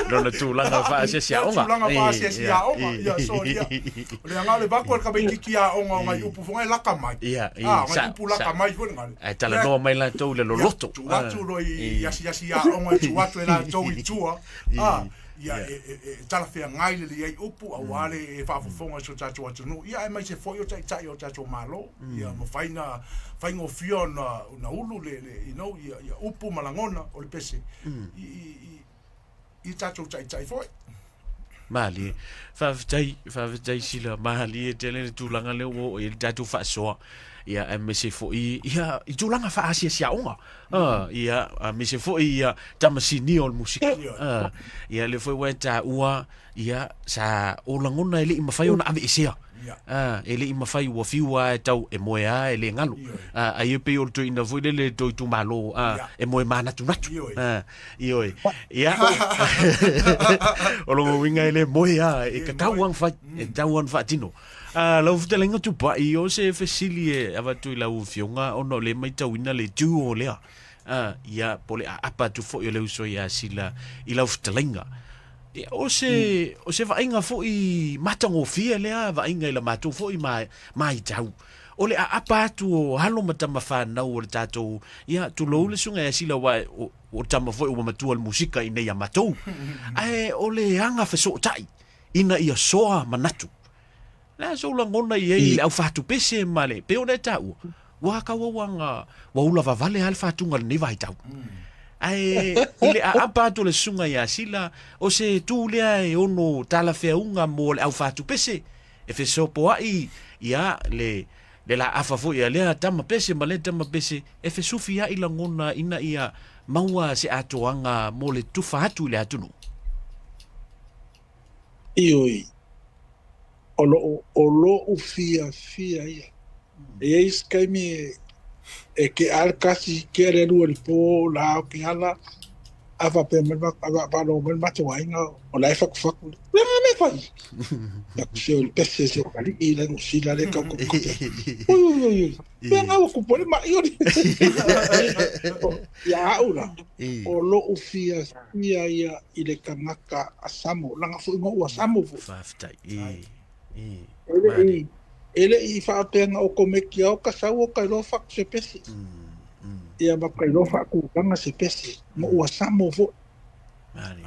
Lona tulaga faasiasi aoga. Tulaga faasiasi aoga. Ia, so, ia. O le aga o le vaku o le tamaititi aoga o nai upu foi e laka mai. Ia, Ah, nai upu laka mai foi ngale. Ae talanoa mai latou i le loloto. Tuu atu loa i asiasi aoga e tuu atu e latou i tua. Ah, ia e talafeagai lelei ai upu aua le faafofoga i si o tatou atunuu. Ia aemaise foi o taitai o tatou Malo. Ia mafai ona faigofie ona ulu le, you know, ia upu ma lagona o le pese i tatou taitai foi. Malie. Faafetai, faafetai Sila. Malie tele le tulaga lea ua oo i ai le tatou faasoa. Ia, aemaise foi, ia, i tulaga faaasiasiaoga. Ah, ia, aemaise foi, ia, tama sinia o le musika. Ah, ia, lea foi ua e taua, ia, sa o lagona e le i mafai ona aveesea. Ah, e le i mafai ua fiu lava e tau e moe lava e le galo. Ah, ai e pei o le toeaina foi lele le tou itumalo, ah, e moe manatunatu. Ah, ioe. Ia, o lona uiga e le moe lava, e tatau lava ona fai, e tatau lava ona faatino. Ah, lau fetalaiga Tupai, o se fesili e avatu i lau afioga ona o lea e matauina le duo lea. Ah, ia, po o le aapa atu foi o le uso ia Sila i lau fetalaiga. Ia, o se, o se vaaiga foi matagofie lea vaaiga i la matou foi maitau. O le aapa atu o alo ma tama fanau o le tatou, ia, tulou le susuga ia Sila aua o, o tama foi ua matua i le musika i nei a matou. Ae o le aga fesootai ina ia soa manatu. Le a sou lagona i ai i le au fatupese ma le, pei ona e taua, ua kauauaga, ua ula vavale lava le fatuga i lenei vaitau. Ae i le aapa atu o le susuga ia Sila, o se tu lea e ono talafeauga mo le au fatupese, e fesopoai ia le, le laafa foi a lea tama pese ma lea tama pese, e fesufiai lagona ina ia maua se atoaga mo le tufa atu i le atunuu. Ioe, o lou, o lou fiafia ia. E i ai se taimi e kea le tasi, kea le lua i le po, la o ke ala, a faapea mai, a faalogo mai le matou aiga, o la e fatufatu. Le a mea fai? Aku se o le pese se o kalii le no sila le kau kau kau. Oi oi oi oi. Mea ngā ua kupu ai le maʻi o le. Ia au la, o lou fiafia ia i le tagata a Samo, leaga foi na ua Samo foi. Faafetai. E le i, e le i faapea na o komeki ao ka sau o ka iloa fatu se pese. Ia ma ka iloa faatulaga se pese. Ma ua Samo foi.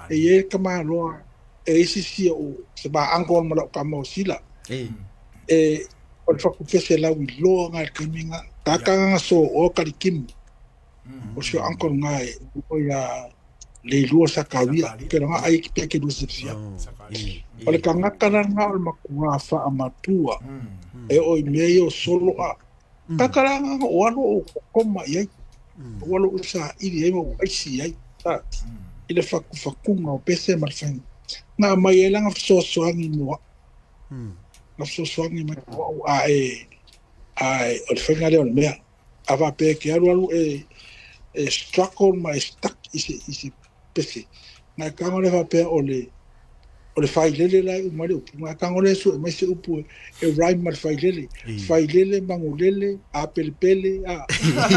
E i ai le tamaloa e isi si ou se ma uncle ma lau tama o Sila. E o le fatu pese lau iloa nga i le taimi nga. Tata nga so o kalikimu. O si o uncle nga e o ia Leilua Sakawia, ke langa ai ki pe ke lua sifia. O le tagata la nga o le matua faamatua e oo i mea ia o solo a. Tagata la nga o alo o koma i ai. O alo o saili ai ma o aisi ai. I le fakufakuga o pese ma le faiga. Nga mai ai langa fesoasoani mo au. Nga fesoasoani mai mo au a e a o le faiga lea o le mea. A faapea ke alu alu e e struggle ma e stuck i se i se pese. Ngai kanga le faapea o le O le failele la e uma ai le upu, na tago lea e sue mai se upu e rhyme ma le failele. Failele, magulele, apelepele, a. Na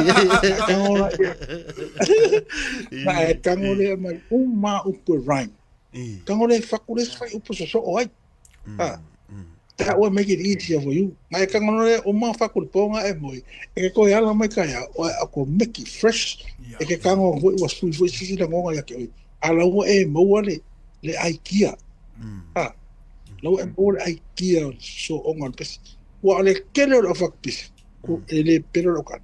tago la ia. Na e tago lea mai uma upu e rhyme. Tago lea e faku le isi fai upu sosoo ai. A. That will make it easier for you. Na e tago lea uma faku le po nga e moe. E ke koe ala mai kai a, o a ko make it fresh. E ke tago foi ua sui foi sisi lagonga ia ke oi. A la ua e maua le le aikia. A, la ua e maua le aikia o le sosooga o le pese. Ua o le tele o le aufakupese, e le pele o le aukala.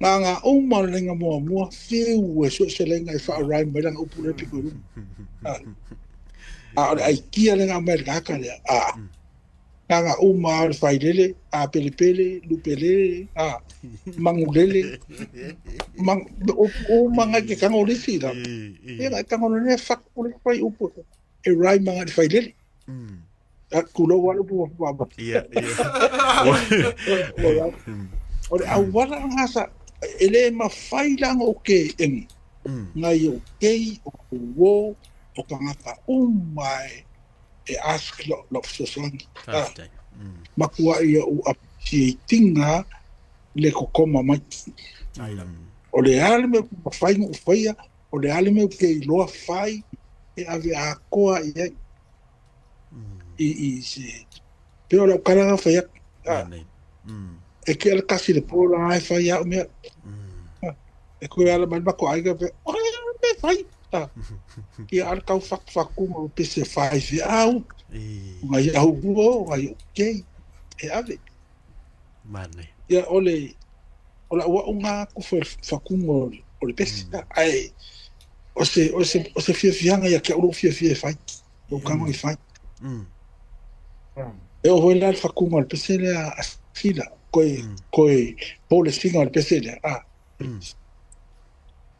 Na nga uma o le laina muamua, fiu e sue se laina e faa-rhyme mai lana upu lea pito i luga. A, a o le aikia lea na aumai e le tagata lea, a, na nga uma o le failele, a pelepele, lupelele, a, magulele, mang, upu uma ngai ke tago le isi la. Ia ngai tago le faku le fai upu e rhyme ngai le failele. A tulou lava le upu ua fa. Ia, ia. O le auala lena sa e le mafai la ona ou keena ngai o kei, o uo, o tagata uma e ask lau fesoasoani. Faafetai. Matua ia ou appreciate ina le kokoma mai. O le a le mea ua mafai ona ou faia, o le a le mea ou te iloa fai e ave atoa i ai. I se pei o lau tala na fai atu. E ke ala kasi le po la e fai au mea. E koe ala mai le matou aiga pe, oi me fai. Ia ala tau fakufakuga o pese fai feau. Ngai au o, ngai o kei. E ave. Manaia. Ia o le o lau au ngā aku fakuga o le pese. Ae o se o se o se fiafiaga ia ke au lou fiafia e fai. Lou tago e fai. E oo foi la le fakuga o le pese lea a Sila, koe koe po le siga o le pese lea. A.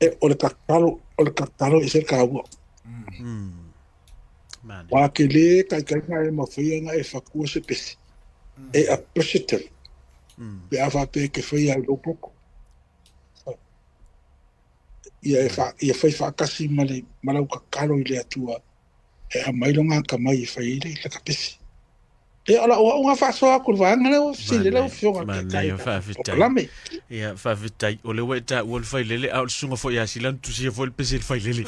E o le tatalo, o le tatalo e ese le taua. Manaia. Wa ke le taitaiga e mafai ona e fatua se pese. E appreciative. Pe a faapea e te faia i lou poto. Ia e fa, ia fai faatasi ma le ma lau tatalo i le Atua e aumai lona atamai e fai ai le laka pese. Ia o lau au nga faasoa atu i le vaega lea ua fesili ai lau Afioga i le Taitai Manaia, o faafetai. Polokalame. Ia, faafetai. O lea ua e taua le failele, a o le susuga foi ia Sila na tusia foi le pese i le failele.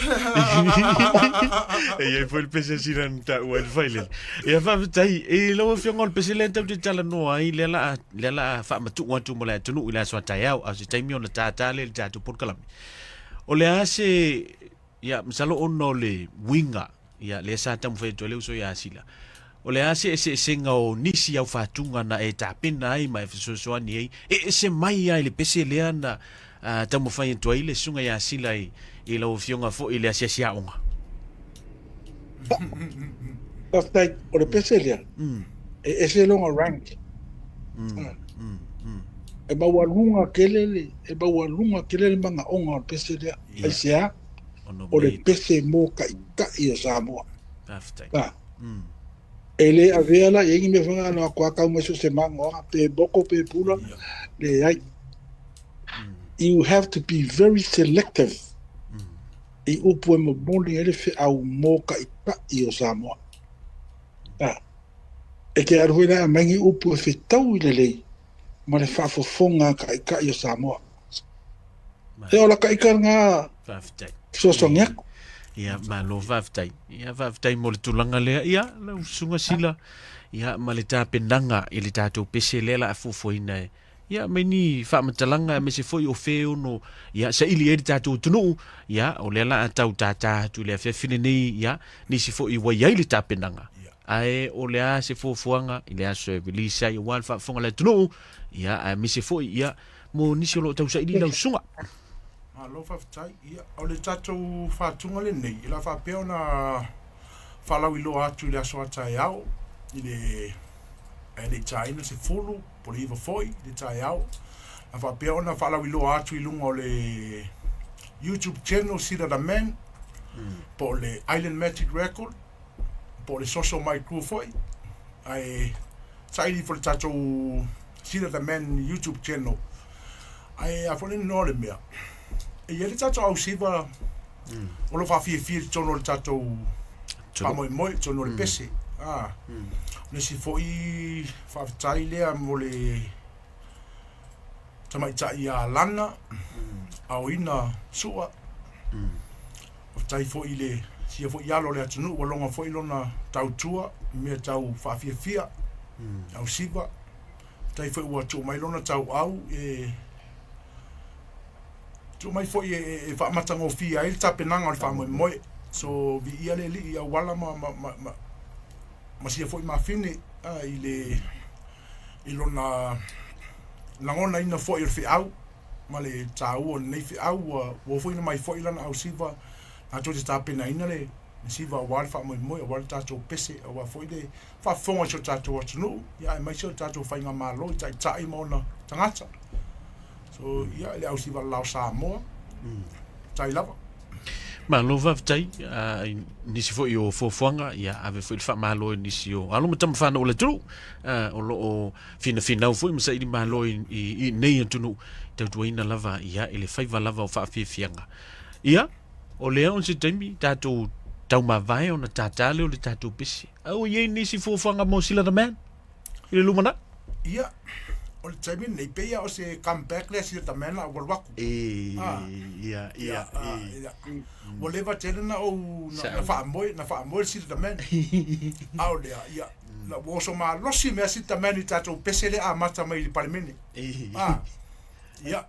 E i ai foi le pese a Sila na taua ai le failele. Ia, faafetai. I lau Afioga o le pese lea tatou te talanoa ai, lea la a, lea la a faamatuu atu mo le atunuu i le aso a taeao, a o se taimi ona tātā lea i le tatou polokalame. O le a se, ia, masalo ona o le uiga, ia, lea sa taumafai atu ai le uso ia Sila, o le a se eseesega o nisi au faatuga na e tapena ai ma e fesoasoani ai, e ese mai ai le pese lea na taumafai atu ai le susuga ia Sila i, i lau afioga foi i le asiasi aoga? Faafetai, o le pese lea, e ese lona rank. E maualuga tele le, e maualuga tele le manaoga o le pese lea. Aisea? O le pese mo taitai o Samoa. Faafetai. A. E le avea la i ai ni mea foi na ano atu a tau mai so o se magoaga, pe moko pe pula, leai. You have to be very selective i upu e momoli ai le feau mo taitai o Samoa. A. E te alu foi la e aumai ni upu e fetaui lelei ma le faafofoga a taitai o Samoa. E ola ka ika lena Faafetai. fesoasoani atu. Ia, malo faafetai. Ia, faafetai mo le tulaga lea. Ia, lau susuga Sila, ia, ma le tapenaga i le tatou pese lea la a fuafuaina e, ia, mai ni faamatalaga aemaise foi o fe ono, ia, saili ai le tatou atunuu, ia, o lea la a tau tātā atu i le afiafi lenei, ia, nisi foi ua i ai le tapenaga. Ae o le a se fuafuaga i le aso e release ai aua le faafofoga a le atunuu, ia, aemaise foi, ia, mo nisi o lo o tausaili lau susuga. Malo faafetai. Ia, o le tatou faatuga lenei, e le a faapea ona faalauiloa atu i le aso a taeao, i le ae le i taina le 10 po o le 9 foi i le taeao. A faapea ona faalauiloa atu i luga o le YouTube channel Sila the Man, po o le Island Magic Record, po o le Social My Crew foi. Ae saili ifo i le tatou Sila the Man YouTube channel. Ae a foi le noa o le mea, e i ai le tatou ausiva o lo o faafiafia i totonu o le tatou Faamoemoe i totonu o le pese. A, o le isi foi faafetai lea mo le tamaitai ia Lana, aoina Sua. Faafetai foi i le sia foi alo o le atunuu ua logo foi lona tautua i mea tau faafiafia, ausiva. Faafetai foi ua tuu mai lona tauau e tuu mai foi e faamatagofie ai le tapenaga o le faamoemoe. So, viia le Alii i auala ma sia foi mafine i le i lona lagonaina foi o le feau ma le taua o lenei feau ua ofoina mai foi lana ausiva latou te tapenaina le siva aua le faamoemoe, aua le tatou pese, aua foi le faafofoga a si o tatou atunuu, ia aemaise o le tatou faigamalo i taitai ma ona tagata. So, ia, le ausiva lalao Samoa, tai lava. Malo faafetai i nisi foi o fuafuaga, ia ave foi le faamalo i nisi o alo ma tama fanau o le atunuu o lo o finafinau foi ma saili malo i nei atunuu tautuaina lava ia i le faiva lava o faafiafiaga. Ia, o lea o se taimi tatou taumavae ona tātā lea o le tatou pese. A ua i ai nisi fuafuaga mo Sila the Man i le lumanai? Ia, o le taimi lenei, pei lava o se comeback lea a Sila the Man a ua alu atu. Ia, ia, ia. Ua leva tele na ou, na faamoe, na faamoe le Sila the Man. A o lea, ia, ua oso malosi mea Sila the Man i tatou pese lea amata mai i le Palemene. Ia.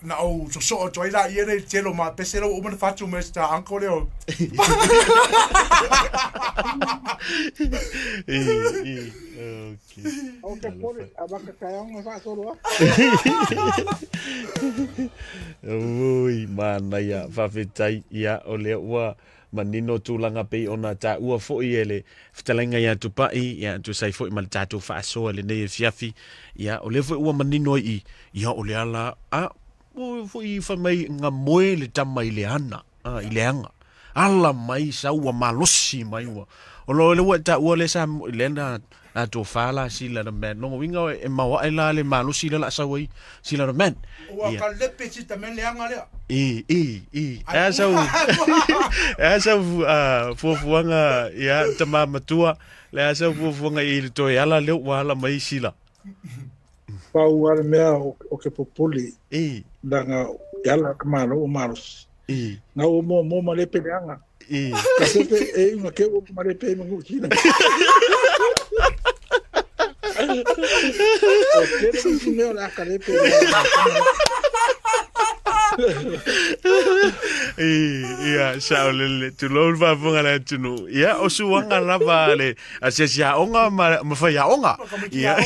Na ou sosoo atu ai laia nei i le tele o ma pese la ua uma ona fatu mai e si ta uncle lea o O te pole, a maka taeao na faasolo atu. Ui, manaia, faafetai. Ia, o lea ua manino tulaga pei ona taua foi e le fetalaiga ia Tupai, ia tusa ai foi ma le tatou faasoa i lenei afiafi. Ia, o lea foi ua manino ai i, ia o le ala, a, o foi fai mai gamoe le tama i le ana, a, i le aga. Ala mai sau ua malosi mai ua. O lo le ua taua le sa le na na tofa la sila na man. Longa uiga e maoae la le malosi le la sau ai sila na man. Ua ka lepe si ta men le aga lea. I, i, i. E sau, e sau fuafuaga ia tama matua, le a sau fuafuaga i le toe ala lea ua ala mai sila. Pau lava le mea o ke popole. I. Leaga e ala ka malo ua malosi. I. Na ua muamua ma lepe le aga. I. Ka sepe e iuga ke ua ma lepe e mangu sila. O tele nisi mea o le a ka lepe le aga. Ia, sao lele, tulou le faafofoga a le atunuu. Ia, o suaga lava le asiasi aoga ma faiaoga. Ia,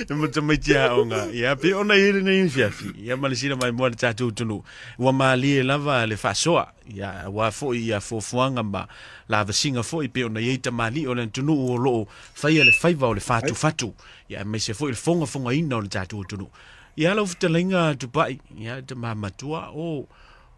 ma tamaiti aoga. Ia, pei ona i ai lenei afiafi. Ia, ma le sila maimoa i le tatou atunuu. Ua malie lava le faasoa. Ia, aua foi ia fuafuaga ma lavasiga foi pei ona i ai tamalii o le atunuu o lo o faia le faiva o le fatufatu. Ia, aemaise foi le fogafogaina o le tatou atunuu. Ia, lau fetalaiga Tupai, ia, tama matua, o,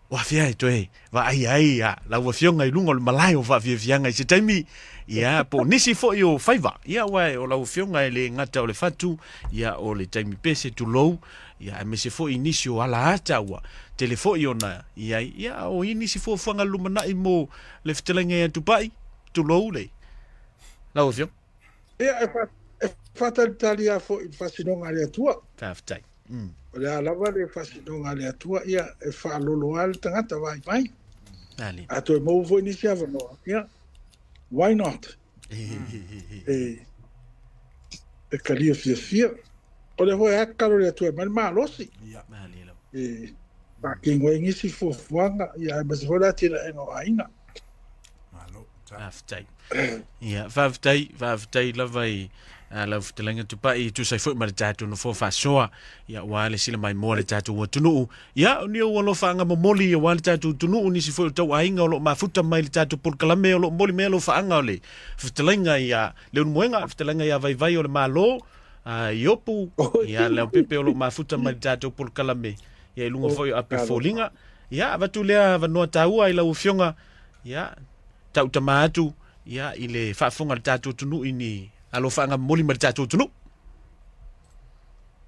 o afea e toe vaai ai ia lau afioga i luga o le malae o faafiafiaga i se taimi, ia, po o nisi foi o faiva, ia, aua o lau afioga e le gata o le fatu, ia, o le taimi pese, tulou, ia, aemaise foi i nisi o alaata ua tele foi ona i ai, ia, o i nisi fuafuaga lumanai mo le fetalaiga ia Tupai, tulou le lau afioga. Ia, e faatalitali lava foi i le faasinoga a le Atua. Faafetai. O le a lava le faasinoga a le Atua, ia, e faalolo lava le tagata vaivai. A toe maua foi nisi avanoa, ia, why not? E talia fiafia. O lea foi e tatalo i le Atua e aumai le malosi. E faatino ai nisi fuafuaga, ia, aemaise foi le atinaega o aiga. Faafetai. Ia, faafetai, faafetai lava i lau fetalaiga Tupai, tusa ai foi ma le tatou nofoa faasoa, ia, aua le sila maimoa le tatou atunuu. Ia, o ni ou alofaaga momoli aua le tatou atunuu, nisi foi o tauaiga o lo o mafuta mai le tatou polokalame o lo o momoli mai alofaaga o le fetalaiga ia Leulumoega, le fetalaiga ia Vaivai o le Malo, Iopu, ia Leaupepe o lo o mafuta mai le tatou polokalame, ia i luga foi o ape foliga. Ia, avatu lea avanoa taua i lau afioga, ia, tautama atu, ia, i le faafofoga a le tatou atunuu i ni alofaaga momoli mai le tatou atunuu.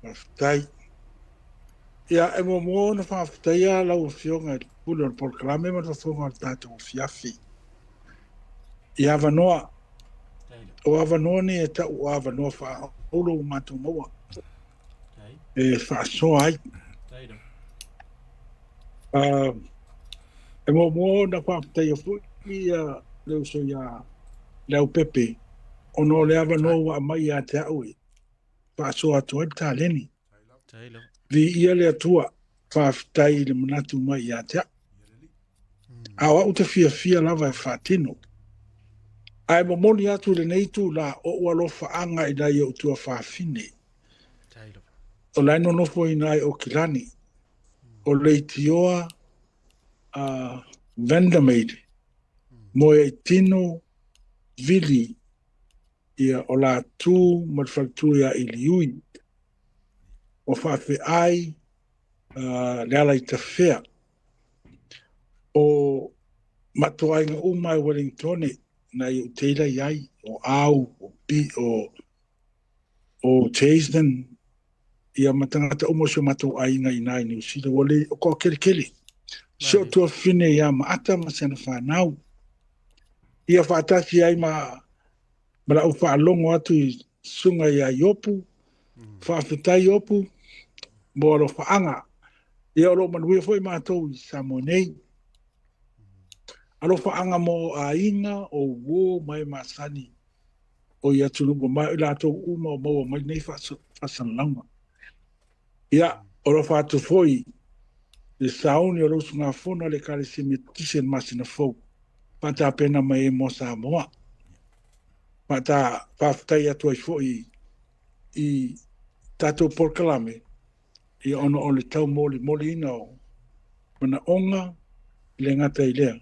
Faafetai. Ia, e muamua ona faafetaia lau Afioga i le Pule o le Polokalame ma le Fofoga o le tatou afiafi. I avanoa, o avanoa nei e ta'u o avanoa faaauro ua matou maua e faasoa ai. E muamua ona faafetaia foi ia le uso ia Leaupepe ona o le avanoa ua aumai ia te au e faasoa atu ai le taleni. Viia le Atua, faafetai i le manatu mai ia te au. A o au te fiafia lava e faatino. Ae momoli atu i lenei itulā o'u alofaaga i nai o'u tuafafine o la e nonofo i ina i Okilani, o Leitioa Vandermeide, Moeaitino Vili, ia o la tu ma le faletua ia Iliui, o Faafeai le ala i Tafea, o matoaiga uma e Wellingtone nai o'u teila i ai, o Au, o Bi, o Jason, ia ma tagata uma o si o matou aiga i ina i Niu Sila, ua le o toakelikeli. Si o'u tuafafine ia Maata ma si ana fanau. Ia faatasi ai ma la'u faalogo atu i susuga ia Iopu. Faafetai Iopu mo alofaaga. Ia o lo'o manuia foi matou i Samoa nei. Alofaaga mo aiga o uō ma e masani o i atunuu mamae, o i latou uma o maua mai nei faasalalauga. Ia, o alofa atu foi le sauni o le usugafono a le Ekalesia Metotisi i le masina fou, faatapena mai ai mo Samoa. Faafetai atu ai foi i tatou polokalame, ia ona o le taumolimoliina o manaoga, e le gata i lea,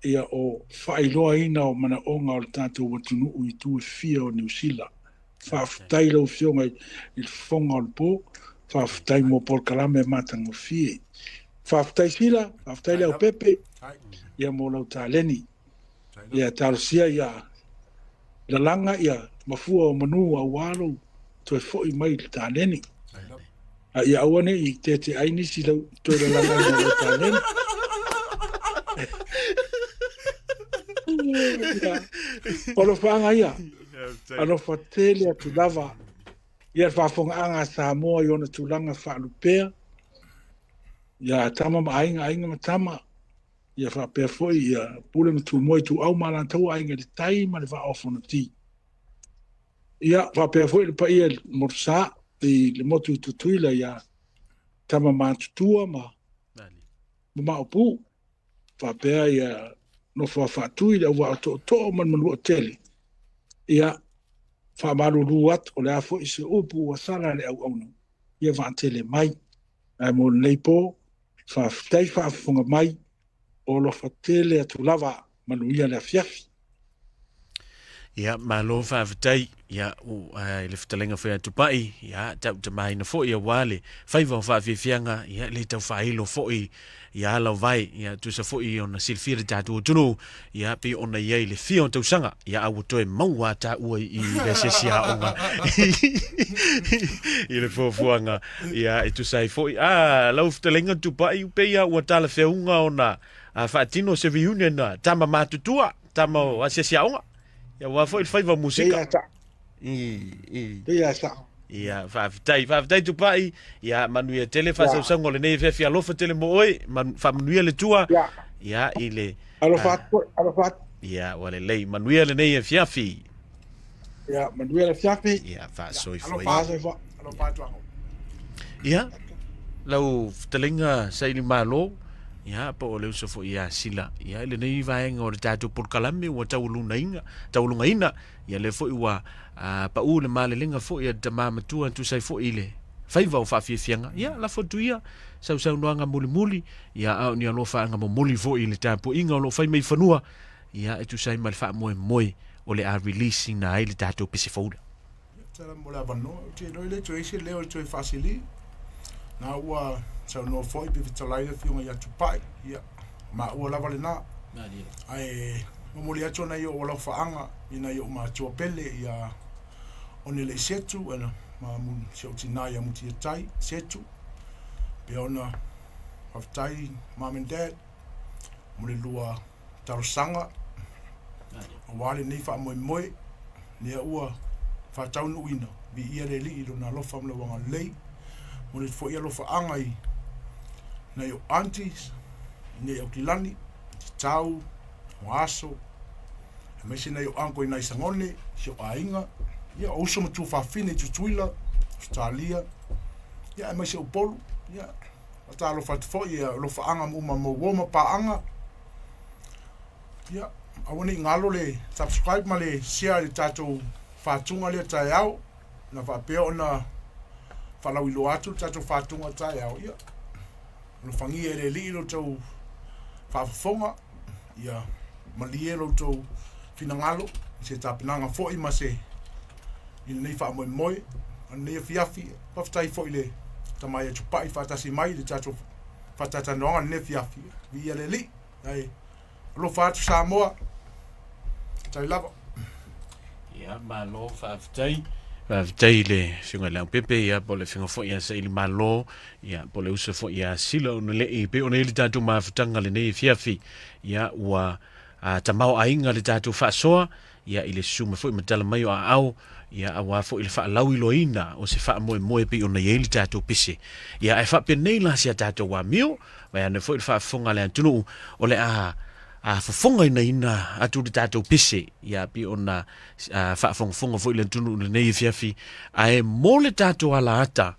ia o faailoaina o manaoga o le tatou atunuu i itu e fia o Niu Sila. Faafetai lau Afioga i le Fofoga o le Po, faafetai mo polokalame matagofie. Faafetai Sila, faafetai Leaupepe, ia mo lau taleni. Ia talosia ia lalaga ia mafua o manu aua lou toe foi mai i le taleni. A ia aua ne i tete ai nisi lau toe lalagaina o lau taleni. O alofaaga ia, alofa tele atu lava ia le faafofogaaga a Samoa i ona tulaga faalupea, ia tama ma aiga, aiga ma tama, ia faapea foi ia Pule ma Tumua, Ituau ma Alataua, Aiga i le Tai ma le Vaa o Fonoti. Ia faapea foi le paia i le Motusa, i le motu i Tutuila ia Tama Matutua ma Maopu, faapea ia nofo a Faatui, le auvaa o Tootoo ma le Manuatele. Ia faamalulu atu, o le a foi se upu ua sala le auauna, ia vaatele mai. Ae mo lenei po, faafetai faafofoga mai, o alofa tele atu lava, manuia le afiafi. Ia, malo faafetai. Ia, i le fetalaiga foi a Tupai, ia, tau tamaina foi aua le faiva o faafiafiaga, ia, le tau faailo foi ia ala o vae, ia, tusa foi ona silafia le tatou atunuu, ia, pei ona i ai le fia o tausaga, ia, a ua toe maua a taua i le asiasi aoga i le fuafuaga, ia, e tusa ai foi. A, lau fetalaiga Tupai, pei a ua talafeauga ona faatino se reunion a tama matutua, tama o asiasi aoga, ia, aua foi le faiva o musika. Pei a sa'o. Ia, faafetai, faafetai Tupai. Ia, manuia tele faasausauga o lenei afiafi, alofa tele mo oe, faamanuia le Atua. Ia, i le Alofa atu foi, alofa atu. Ia, ua lelei, manuia lenei afiafi. Ia, manuia le afiafi. Ia, faasoifua ia. Faasoifua. Alofa atu ako. Ia, lau fetalaiga saili malo, ia, po o le uso foi ia Sila. Ia, i lenei vaega o le tatou polokalame ua taualugaina, ia lea foi ua pau le malelega foi a le tama matua e tusa ai foi i le faiva o faafiafiaga. Ia, lafo atu ia sausaunoaga mulimuli, ia, a o ni alofaaga momoli foi i le tapuaiga o lo o fai mai i fanua, ia, e tusa ai ma le faamoemoe o le a release ina ai le tatou pese folder. Tala mo le avanoa, ou te iloa e le toe i ai se leo e toe faasili. Na ua saunoa foi pe fetalai le Afioga ia Tupai, ia, maua lava lena. Ae momoli atu nai ou alofaaga i nai ou matua pele ia Onele Setu ma si ou tina ia Mutiatai Setu. Pea ona faafetai mom and dad mo le lua talosaga. Aua lenei faamoemoe, lea ua faataunuuina, viia le Alii i Lona alofa ma Lona agalelei. Momoli atu foi alofaaga i nai ou aunties, i nei Aukilani, Tatau, Aso, aemaise nai ou uncle i nai Sagone, si ou aiga, ia o uso ma tuafafine i Tutuila, Ausetalia, ia aemaise Upolu, ia faatalofa atu foi i alofaaga uma mo uo ma paaga. Ia, aua ne i galo le subscribe ma le share i le tatou faatuga lea taeao, na faapea ona faalauiloa atu le tatou faatuga taeao. Ia, alofagia e le Alii lo outou faafofoga, ia malie lo outou finagalo i se tapenaga foi ma se i lenei faamoemoe ma lenei afiafi. Faafetai foi i le tama ia Tupai faatasi mai i le tatou faataitanoaga i lenei afiafi. Viia le Alii. Ae alofa atu Samoa. Tai lava. Ia, malo faafetai. Faafetai i le Afioga i le Leaupepe, ia, po o le Afioga foi ia Saili Malo, ia, po o le uso foi ia Sila ona le i pei ona i ai le tatou mafutaga lenei afiafi. Ia, ua a, tamaoaiga le tatou faasoa, ia, i le susu mai foi ma tala mai o aao, ia, aua foi le faalauiloaina o se faamoemoe pei ona i ai le tatou pese. Ia, ae faapenei la si a tatou amio, vaeane foi le faafofoga a le atunuu, o le a a fofogainaina atu le tatou pese, ia, pei ona a, faafogafoga foi le atunuu i lenei afiafi, ae mo le tatou alaata,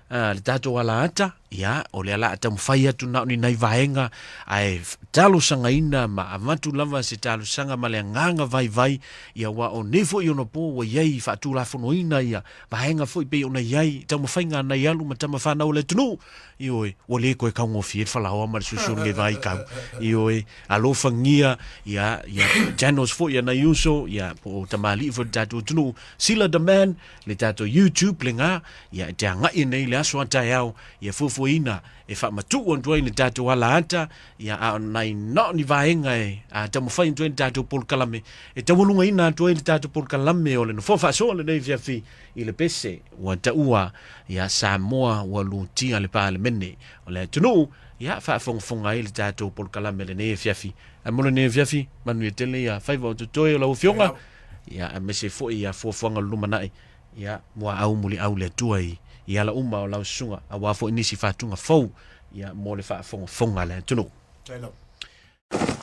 a, le tatou alaata, ia, o lea la a taumafai atu na o ni nai vaega, ae talosagaina ma avatu lava se talosaga ma le agaga vaivai, ia aua o nei foi ona po ua i ai faatulafonoina ia vaega foi pei ona i ai taumafaiga a nai alu ma tama fanau o le atunuu, ioe, ua le toe taugofie le falaoa ma le susu o lenei vaitau, ioe, alofagia ia, ia channels foi a nai uso, ia, po o tamalii foi o le tatou atunuu, Sila the Man, le tatou YouTube lena, ia e te agai nei le aso a taeao, ia fuafuaina e faamatuu atu ai le tatou alaata, ia a o nai na o ni vaega e a, taumafai atu ai le tatou polokalame, e taualugaina atu ai le tatou polokalame o le Nofoa Faasoa lenei afiafi i le pese ua taua ia Samoa ua lutia le Palemene o le atunuu, ia faafogafoga ai le tatou polokalame lenei afiafi. Ae mo lenei afiafi, manuia tele ia faiva o totoe o lau Afioga. Ia, aemaise foi ia fuafuaga o le lumanai, ia, muaau muliau le Atua i, i ala uma o lau susuga, aua foi nisi faatuga fou, ia, mo le faafogafoga a le atunuu. Tai lava.